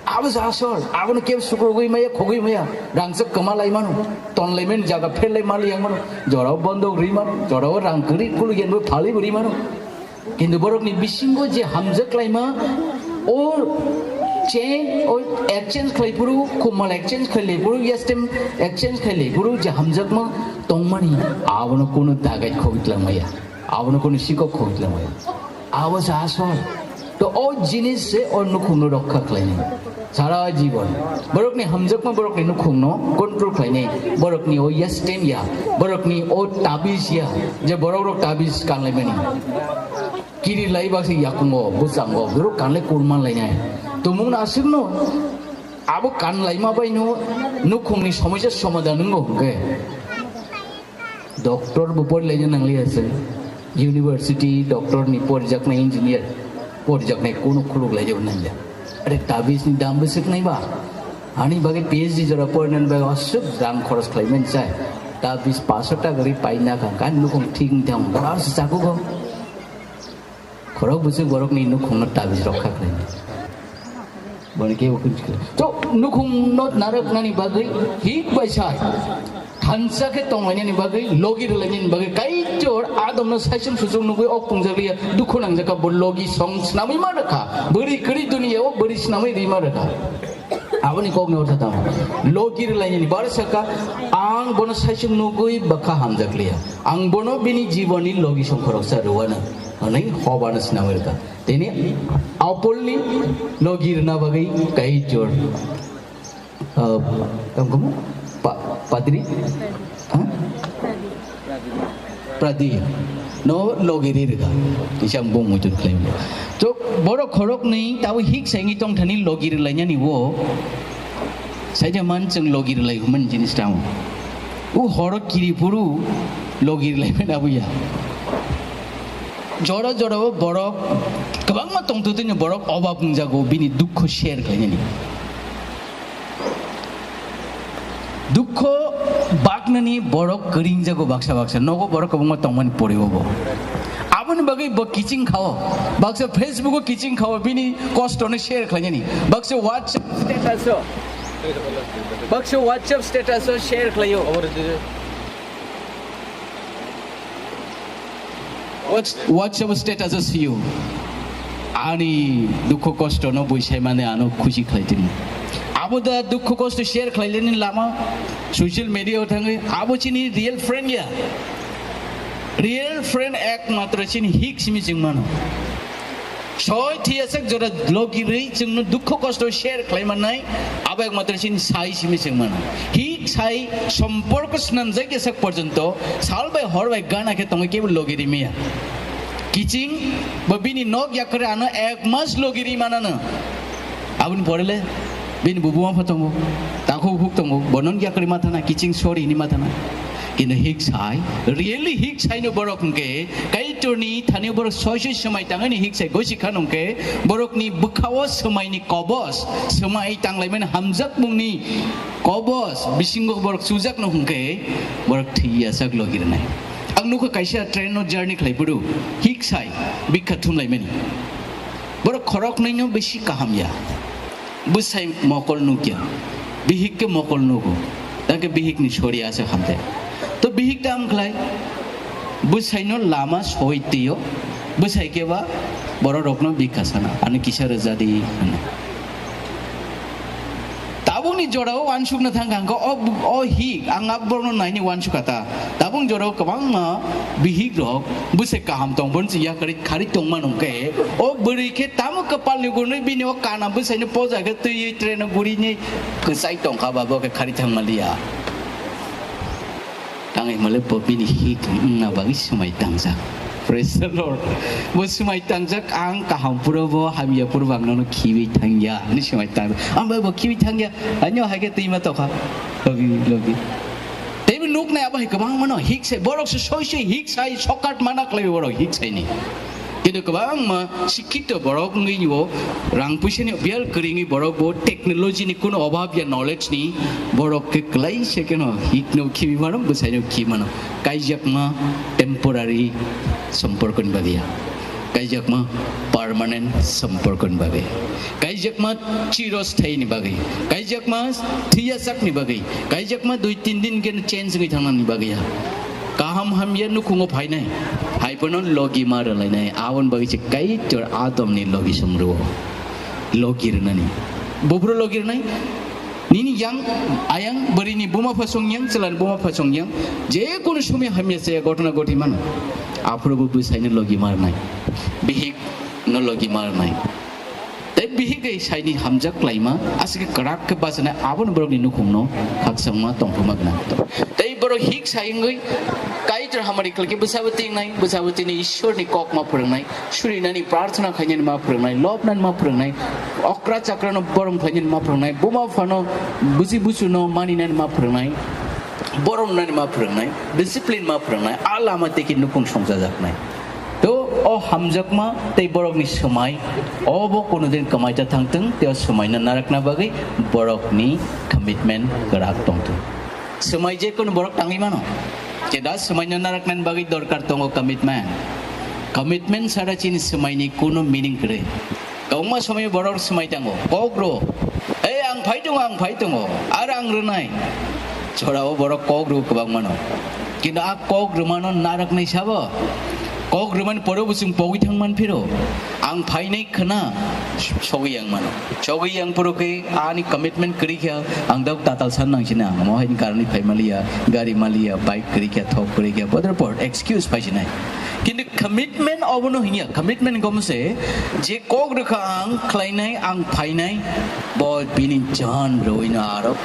Abo se asol, abono kebo sukrugwi maya, khogwi maya, rangchak kwma lai mano, ton lai mani jaga pher lai mali yang mano, jorao bondok rwi mano, jorao rang kwrwi khulugwi phalwi bo rwi mano. Kintu borokni bisingo je hamjak laima, o change, o exchange khlai phuru, khummal exchange khlai lai phuru, yastem exchange khlai lai phuru, je hamjakma tongmani, abono kunu dagai khogwi tlang maya, abono kunu sikok khogwi tlang maya. Abo se asol. To o jinis se o nukhungno rokha khlainai. Sara jibon. Borokni hamjakma borokni nukhungno control khlainai. Borokni o yastem ya. Borokni o tabiz ya. Je borok rok tabiz kanlaimani. Kiri lai baksa yakungo, bwskango, borok kanlai kurman lainai. Tumung na aswkno. Abo kanlaima baino nukhungni somosya somadhan wngo hwnkhe. Doctor bo porilaina nangliya se. University doctor ni porijaknai engineer porijaknai kunu khuluk laijak nangya. Are tabiz ni dam bwswk nai ba? Ani bagwi P H D jora porinani bagwi aswk rang khoros khlai mani chai. Tabis paso ta gari paina kha, kan nukhung thik thang, bar se chaku ko. Khorok busu borok ni nukhung no tabis rok kha khlai. Boni ke bukhung chikla. To nukhung no narok nani bagwi hik bai sai. Thansa khe tonglainani bagwi, logi rwlainani bagwi, kaitor adamno saichung suchung nugwi ok pungjak liya, dukhu nangjak kha, bo logi song snamwi ma rwkha, bwrwi kwrwi duniya o bwrwi snamwi rwi ma rwkha. Aboni kokni ortho tamo? Logi rwlainani bar sakha, ang bono saichung nugwi bwkha hamjak liya, ang bono bini jiboni logi song khoroksa rwano, hwnwi hobano snamwi rwkha. Tini apolni logi rwna bagwi kaitor. Ah, tamo kamo? Pa-, padri? Ha? Pradi. No logi ri rwkha. Isang bung muchut khlai. To borok khorok ni tabo hik saingi tong thani logi rwlainani wo. Saida man chwng logi rwlai human jinis tamo. U horo kiri puru logi rwlai man abuya. Jora jora o borok kwbangma tong tu tini borok obab wngjago bini dukhu share khlainani. Dukho baknani borok kwringjago baksa baksa, nogo borok kwbangma tongmani poribo bo. Aboni bagwi bo kiching khao, baksa Facebook o kiching khao, bini kosto no share khlainani, baksa WhatsApp status o, baksa WhatsApp status o share khlaio. What's, what's your status as you? Ani dukho kosto no buisai mane ano khushi khlai tini. Abo da dukho kosto share khlai leni lama social media o thangwi abo chini real friend ya. Real friend ekmatro chini hik simi chwng mano. Soi thiyasak jora logi rwi chwngno dukho kosto share khlai mannai, abo ekmatro chini sai simi chwng mano. Hik sai somporko swnamjak yasak porjonto sal bai hor bai gana khe tongwi kebo logi rimiya. Kiching bo bini nok yakwri ano ek mas logi ri manano. Aboni pore le bini bubu wngpha tongo, takhuk huk tongo, bo non yakwri mathana, kiching sorry hini mathana. Kintu hik sai, really hik sai no borok hwnkhe, Kaitorni thani borok soi soi swmai tangani hik sai gosi kha nungkhe, borokni bwkhao swmaini kobos, swmai tanglaimani hamjakmungni kobos bisingo borok chujakno hwnkhe, borok thwi yachak logi rwnai. Ang nukha kaisa train no journey khlai phuru, hik sai bikha thumlaimani. Borok khoroknwi no bisi kaham ya. Bwsai mokol nukya, bihik khe mokol nugo, tangkhe bihikni sori aswk hamjak. To bihik tamo khlai, bwsaino lama soi twiyo, bwsai khe ba bororokno bikha sana, "Ano kisa rwja di," hwnwi. Tabukni jorao uansukna thangkha hwnkhe o, o hik, ang abo borokno naini uansukha ta. Tabuk jorao kwbangma bihikrok bwsai kaham tong, bono chwng yakarwi kharwi tongmano hwnkhe, o bwrwi khe tamo kwpalni gwnwi bini o kana bwsaino poja khe twiwi traino gurini kwchai tongkha ba bo khe kharwi thangma liya. Tangwi hwnle bo bini hik wngna bagwi swmai tangjak. Praise the Lord. Bo swmai tangjak, "Ang kaham phuru bo hamya phuru bo ang nono khibi thangya," hwnwi swmai tangjak. Ang bai bo khibi thangya, ano hai khe twima tokha. Logi, logi. Teibo nuknai abo hai kwbangma no hik sai, borok se soi soi hik sai, shortcut mana khlai borok hik sai ni. Kintu kwbangma sikhito borok wngwi bo rang puisa ni biyal kwrwngwi borok bo technology ni kuno obab ya, knowledge ni, borok khe kwlai se kheno hik no khibi mano, bwsai no khibi mano. Kaijakma temporary somporko ni bagwi ya. Kaijakma permanent somporko ni bagwi. Kaijakma chirosthayini bagwi, kaijakma thwiyasakni bagwi, kaijakma dui tin din khe change wngwi thangnani bagwi ya. Kaham hamya nukhungo phainai, hai phano logi ma rwlainai, aboni bagwi se Kaitor Adomni logi song rwo. Logi rwnani. Buphuru logi rwnai, nini yang, ayang, bwrwini buma phasong yang, chwlani buma phasong yang, je kunu somoi hamya chaya ghotona ghoti mano, aphuru bo bwsaino logi ma rwnai. Bihik no logi ma rwnai. Tei bihik bai saini hamjak klaima, aswk khe kwrak khe bachanai, abono borokni nukhungno khakchangma tongthokma gwnang. Tei borok hik sai wngwi Kaitor hamari khlai khe bwsabo tingnai, bwsabo tini Ishwarni kok ma phwrwngnai, surinani prarthana khainani ma phwrwngnai, lobnani ma phwrwngnai, okra chakrano borom khlainani ma phwrwngnai, buma phano busi busuno maninani ma phwrwngnai, borom nani ma phwrwngnai, discipline ma phwrwngnai, a lama tei khe nukhung songchajaknai. To o hamjakma tei borokni swmai obo kunudin kwmai ta thangtwng, tei o swmaino narakna bagwi borokni commitment kwrak tongthwng. Swmai je kono borok tangwi mano. Keda swmaino naraknani bagwi dorkar tongo commitment. Commitment sara chini swmaini kono meaning kwrwi. Kwbangma somoyo borok swmai tango, kok rw. "Ei, ang phai tongo, ang phai tongo, ar ang rwnai." Chorao borok kok rw kwbangmano. Kintu a kok rwmano naraknai sabo. Kok rwmani pore bo chwng pogwi thang man phiro. Ang phainai khwna sogwi yang mano. Sogwi yang phuru khe ani commitment kwrwi khe ang dok tatal san nang sina. Mo haini karani phai maliya, gari maliya, bike kwrwi khe, thok kwrwi khe, bodor por excuse phai sinai. Kintu commitment obono hinya, commitment gom se je kok rwkha ang khlainai, ang phainai, bo bini jan rwino aro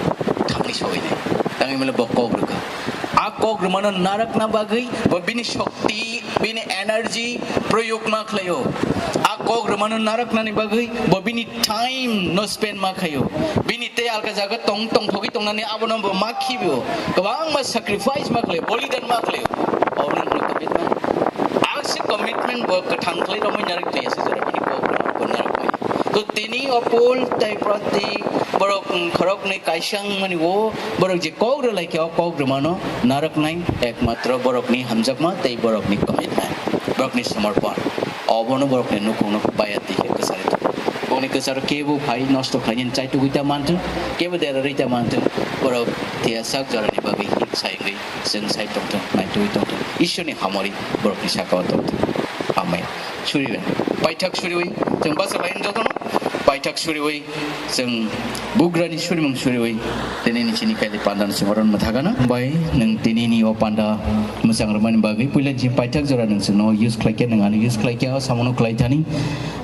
thangwi sogwinai. Tangwi male bo kok rwkha. A kok rwmano narakna bagwi bo bini shokti, bini energy proyog ma khlaio. A kok rwmano naraknani bagwi bo bini time no spend ma khlaio. Bini tei alka jaga tong tong thogwi tongnani abono bo ma khibio. Kwbangma sacrifice ma khlaio, bolidan ma khlaio. Obono hwnkhe commitment. Akse commitment bo kwthang khlai romwi narak twi asa jora bini kok rwmano bo naraknai. To tini o Paul tei Prati borok, mm, khoroknwi kaisa wngmani o borok je kok rwlai khe o kok rwmano narwknai ekmatro borokni hamjakma tei borokni commitment, borokni somorpon. Obono borokni nukhungno baya twi khe kwcharwi tongo. Boni kwcharo kebo phai nosto khlainani chaitugwi ta manthwng, kebo derarwi ta manthwng, borok tiyasak jorani bagwi hik sai wngwi chwng sai tongthwng, naitugwi tongthwng. Ishwarni hamari borokni sakao tongthwng. Amen. Suriwi, paithak suriwi, chwng bachalaini jotono paithak suriwi, chwng bugrani surimung suriwi, tini ni chini kaili panda no chwng oro mwthagana. Bai, nwng tini ni o panda mwchang rwmani bagwi puila chini paithak jora nwng chwngno use khlaikhe, nwng ano use khlaikhe, o samono khlai thani.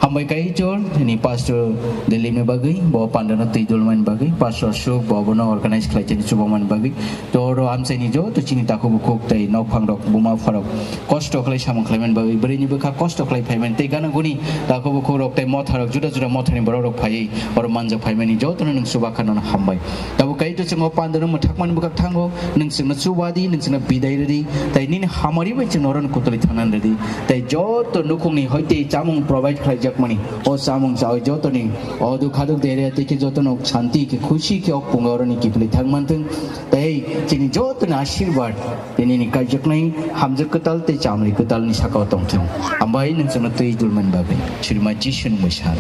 Hambai kaitor, nini pastor Dilip ni bagwi, bo panda no twi dulmani bagwi, pastor Suk, bo bono organize khlai thani chubamani bagwi. To oro amchaini joto chini takhuk bukhuk tei nokphang rok, buma pharok kosto khlai samung khlaimani bagwi, bwrwini bwkha kosto khlai phaimani tei gana guni takhuk bukhuk rok tei motha rok, juda juda mothani borok rok phaiwi oro manjak phaimani jotono nwng chubakhano hambai. Tabuk kaitor chwng o pandano mwthakmani bwkhak thango, nwng chwngno chubadi, nwng chwngno bidai rwdi, tei nini hamari bai chwngno oro kutulwi thangnani rwdi, tei joto nukhungni hoi tei chamung provide khlaijakmani o chamung chawi jotoni o dukha duk deria tei khe jotono shanti khe khushi khe o pungo oroni kiphilwi thang manthwng. Tei chini jotoni ashirbad tei nini kaijaknai hamjak kwtal tei chamri kwtalni sakao tongthwng. Hambai nwng chwngno twi dulmani bagwi. Srima Jisuni mwisal.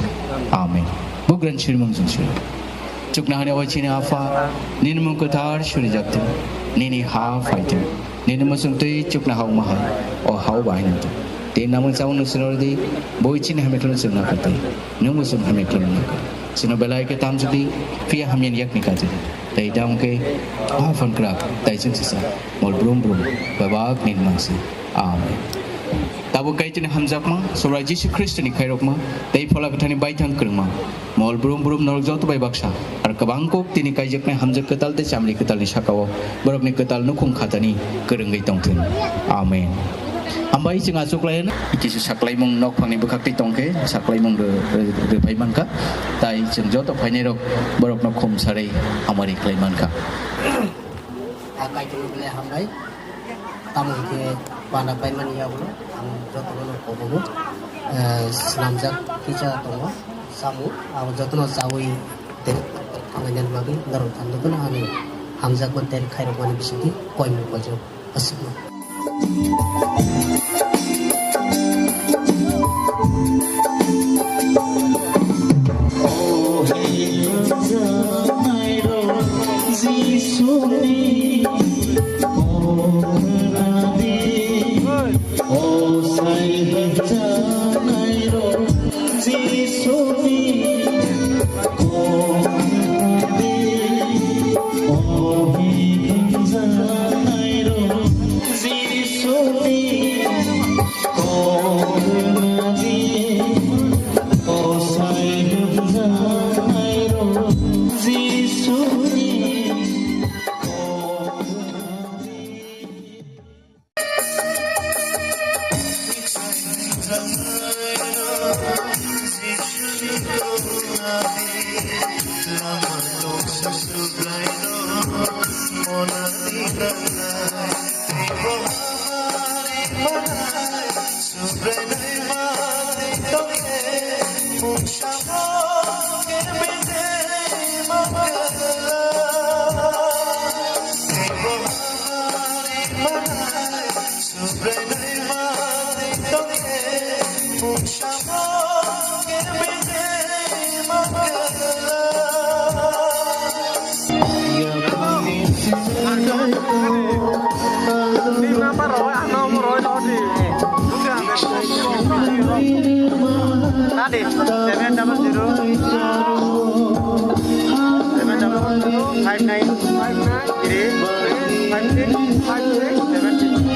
Amen. Bugrani srimung chwng suri. Chukna hani o chini Apha, nini mung kwthar surijakthwng, nini ha phaithwng, nini muchung twi chukna ha wngma hai, o ha o bahai nangthwng. Tei namung chamung no swnamdi, bo chini hamya khwlwng chwng nakardi, nwngbo chwng hamya khwlwng nakar. Chwngno belai khe tamjwdi, phiya hamyani yakni kajadi. Tei da wngkhe, aphang kwrak, tei chwng sisa, mol brum brum, bebak nini mangsi. Amen. Tabuk kaitorni hamjakma, Subrai Jisu Khristoni khairokma, tei Phola Kwtharni baithang kwrwngma, mol brum brum norok joto bai baksa, ar kwbang kuk tini kaijaknai hamjak kwtal tei chamri kwtalni sakao borokni kwtal nukhung khatani kwrwngwi tongthwng. Amen. Hambai chwng achuklaino, kisu saklaimung nokphangni bwkhaktwi tongkhe, saklaimung rw-, rw-, rwphai mankha, tai chwng joto phainairok borokno khum sarwi hamari khlai mankha. A kaitorno belai hambai. Tamo hwnkhe panda paimani yagulo ang jotono kobogo, eh, swnamjak kisa tongo samung, abo jotono chawi tei thangnaini bagwi norok thangwi phano ani hamjakmani tei khairokmani bisingtwi koimung koijak aswkno. Nadi, seven double zero, seven double zero, five nine, five nine, three, five six, five six, seven six.